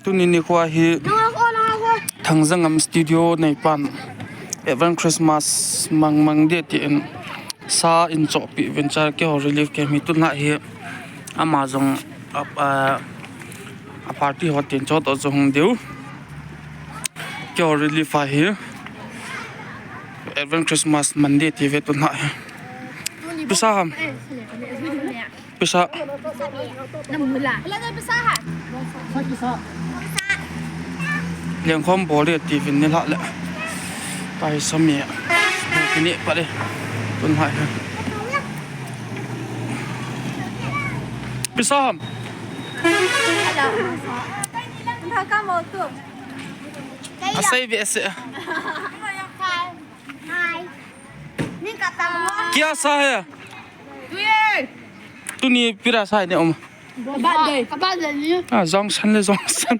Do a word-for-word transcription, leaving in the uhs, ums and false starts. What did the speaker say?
Tuni nikho hi Thangzangam studio neipan Advance Christmas mang mang ding tin sa eichohpeh uvin, chule keiho relief camp hi tulai hi ama jong a, a, a party ho tin chohto jong hung diu. Keiho relief a hi Advance Christmas mang ding ti ve tulai hi. Pisa ham. Pisa. Lengkhom bol ding ti vin ni lah le. Paisa mi. Kini pa le. Tulai hi. Pisa ham. Asei ve se. Kya sa hai? Tuni pira sa ne um. Kabat dei. Kabat dei ni. Ah, jongsan le jongsan.